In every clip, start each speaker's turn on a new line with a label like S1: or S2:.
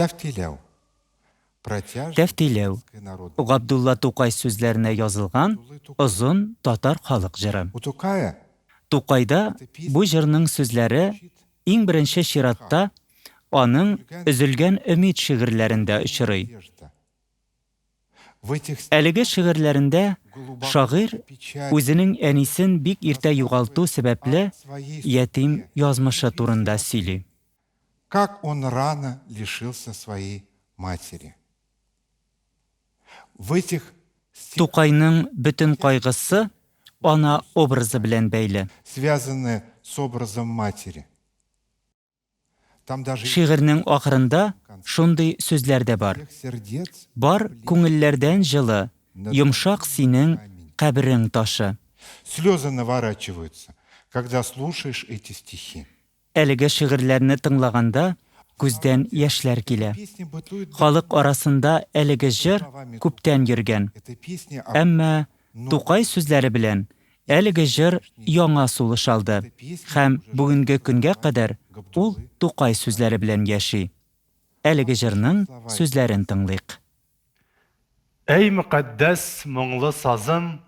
S1: Тәфтиләү.
S2: Тәфтиләү, Габдулла Тукай сүзләренә язылган озын татар халык җыры. Тукайда бу җырның сүзләре иң беренче чиратта аның Өзелгән өмид шигырьләрендә очрый. Әлеге шигырьләрендә шагыйрь үзенең әнисен бик иртә югалту сәбәпле ятим язмышы турында сөйли.
S1: Как он рано лишился своей матери. В этих
S2: Тукайның бөтен кайгысы ана образы белән бәйле.
S1: Связаны с образом матери. Там даже
S2: Шигырьнең ахырында шундый сүзләр дә бар.
S1: Сердец
S2: Бар күңелләрдән җылы, йомшак синең каберең ташы.
S1: Слезы наворачиваются, когда слушаешь эти стихи.
S2: Әлеге шигырьләрне тыңлаганда күздән яшьләр килә. Халык арасында әлеге җыр күптән йөргән. Әмма Тукай сүзләре белән әлеге җыр яңа сулыш алды һәм бүгенге көнгә кадәр ул Тукай сүзләре белән яши. Әлеге җырның сүзләрен тыңлыйк.
S3: Әй мөкатдәс моңлы сазым,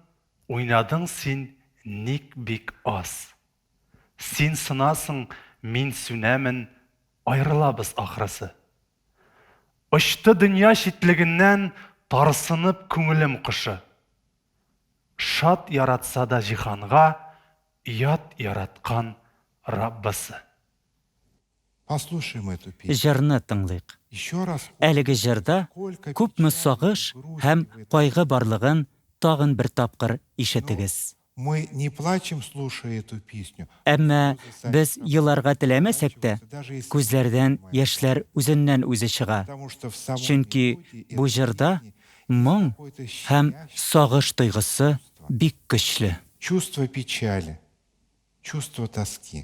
S3: уйнадың син ник бик аз? Син сынасың, мин сүнәмен, Аерылабыз ахрысы. Очты дөнья читлегеннән Тарсынып күңелем кошы. Шат яратса да җиһанга Ят яраткан Раббысы.
S1: Послушаем эту песню.
S2: Җырны тыңлыйк.
S1: Еще раз
S2: Әлеге җырда күпме сагыш һәм кайгы барлыгын тагын бер тапкыр ишетегез.
S1: Мы не плачем, слушая эту песню.
S2: Әмма без еларга теләмәсәк тә, күзләрдән яшьләр үзеннән-үзе чыга. Чөнки бу җырда моң һәм сагыш тойгысы бик көчле.
S1: Чувство печали, чувство тоски.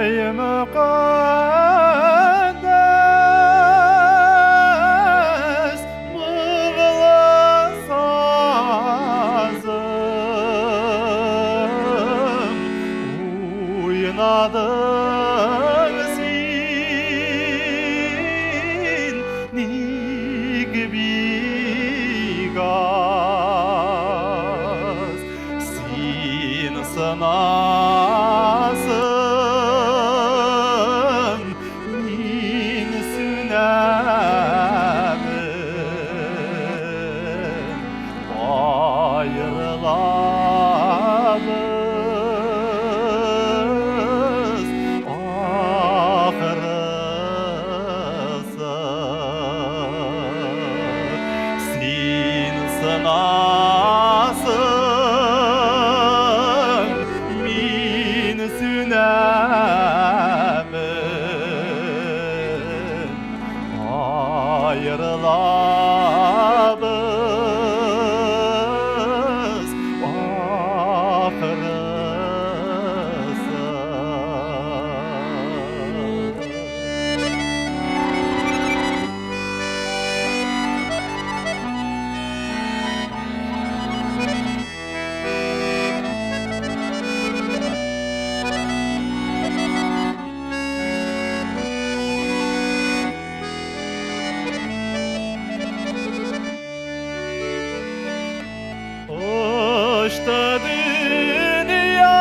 S3: Әй мөкатдәс моңлы сазым, уйнадың син ник бик аз? Син сынасың, мин сүнәмен. Аерылабыз ахрысы. Син сынасың, мин сүнәмен. Аерылабыз ахрысы. Очты дөнья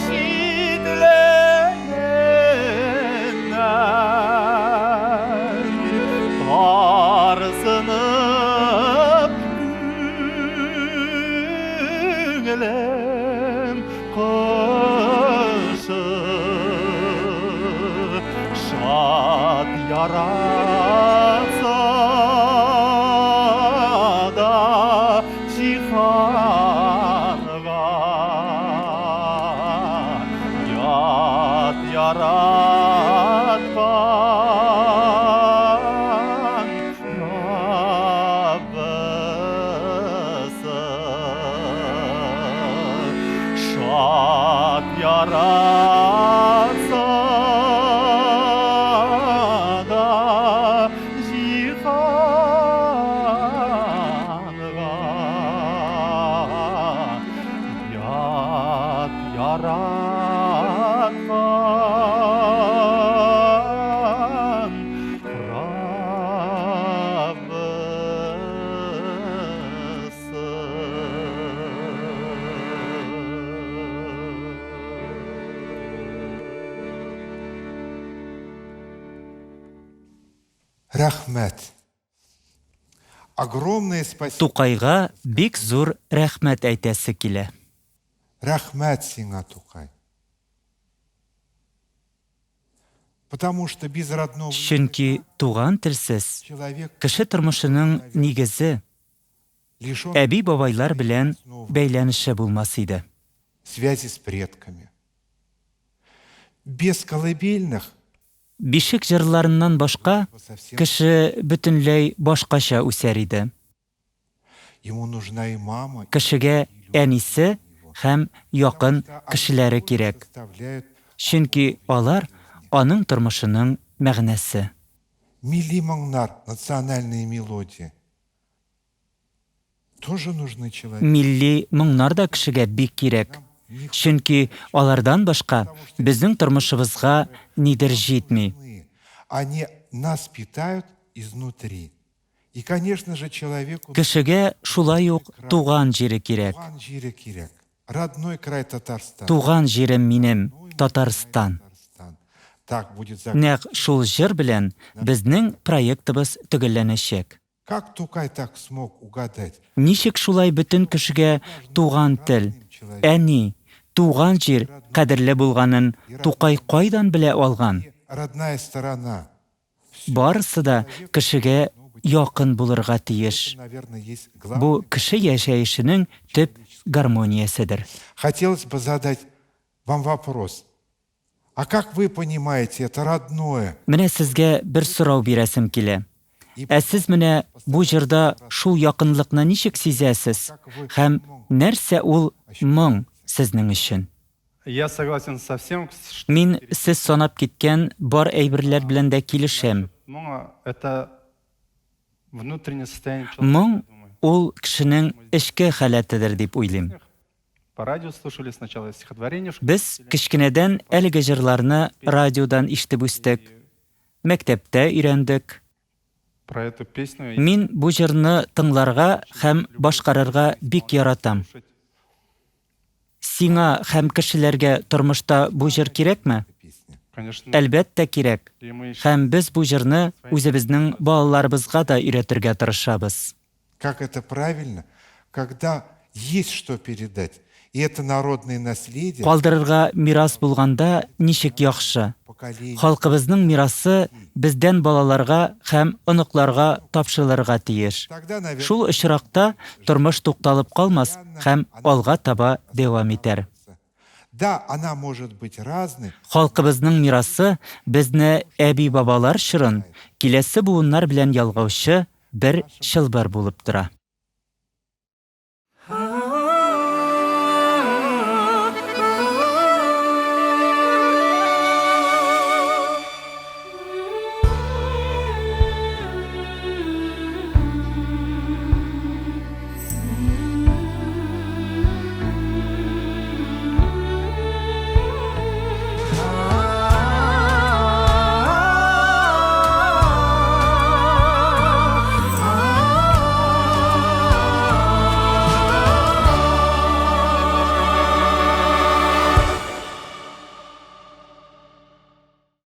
S3: читлегеннән, Тарсынып күңелем кошы. Шат яратса да җиһанга, Ят яраткан Раббысы. Яратса да җиһанга Ят яраткан
S1: Рәхмәт. Огромное спасибо.
S2: Тукайга бик зур рәхмәт әйтәсе килә.
S1: Рәхмәт сиңа, Тукай. Потому что без родного
S2: Чөнки туган телсез
S1: человек
S2: кеше тормышының нигезе,
S1: лишен
S2: әби-бабайлар белән бәйләнеше булмас иде.
S1: связи с предками. Без колыбельных
S2: Бишек җырларыннан башка
S1: совсем
S2: кеше бөтенләй башкача үсәр иде.
S1: ему нужна и мама, и
S2: Кешегә әнисе һәм якын кешеләре кирәк.
S1: составляют
S2: Чөнки алар аның тормышының мәгънәсе.
S1: Милли моңнар, национальные мелодии. Тоже нужны человеку.
S2: Милли моңнар да кешегә бик кирәк. Чөнки алардан башка безнең тормышыбызга нидер җитми.
S1: Нужны. Они нас питают изнутри. И, конечно же, человеку
S2: Кешегә шулай ук туган җире кирәк.
S1: туган җире кирәк. Родной край Татарстан.
S2: Туган җирем минем,
S1: Родной мой край
S2: Татарстан.
S1: Татарстан. Так будет зак-
S2: Нәкъ шул җыр белән безнең проектыбыз төгәлләнәчәк.
S1: Как Тукай так смог угадать?
S2: Ничек шулай бөтен кешегә туган тел, әни, туган җир кадерле булганын Тукай кайдан белә алган?
S1: И родная сторона.
S2: Барысы да кешегә якын булырга тиеш.
S1: Это, наверное, есть
S2: Бу
S1: главный.
S2: кеше яшәешенең төп гармонияседер.
S1: Хотелось бы задать вам вопрос. А как вы понимаете это родное?
S2: Менә сезгә бер сорау бирәсем килә.
S1: И
S2: Ә сез менә бу җырда шул якынлыкны ничек сизәсез? Һәм нәрсә ул моң сезнең өчен?
S3: Я согласен со всем, что
S2: Мин сез санап киткән бар әйберләр белән дә килешәм.
S3: моңа это внутреннее состояние человека,
S2: Моң
S3: я думаю.
S2: ул кешенең эчке халәтедер дип уйлыйм.
S3: По радио слушали сначала стихотворение. в
S2: Без кечкенәдән әлеге җырларны радиодан ишетеп үстек, мәктәптә өйрәндек.
S3: Про эту песню и
S2: Мин бу җырны тыңларга һәм башкарырга бик яратам.
S3: слушать.
S2: Сиңа һәм кешеләргә тормышта бу җыр кирәкме?
S1: песня.
S3: Конечно,
S2: Әлбәттә кирәк.
S3: и мы еще
S2: Һәм без бу җырны үзебезнең балаларыбызга да өйрәтергә тырышабыз.
S1: Как это правильно, когда есть что передать. И это народное наследие
S2: Калдырырга мирас булганда ничек яхшы.
S1: поколения.
S2: Халкыбызның мирасы бездән балаларга һәм оныкларга тапшырылырга тиеш.
S1: Тогда, наверное,
S2: Шул очракта тормыш тукталып калмас һәм алга таба дәвам итәр.
S1: Да, она может быть разной,
S2: Халкыбызның мирасы безне әби-бабалар чорын киләсе буыннар белән ялгаучы бер чылбыр булып тора.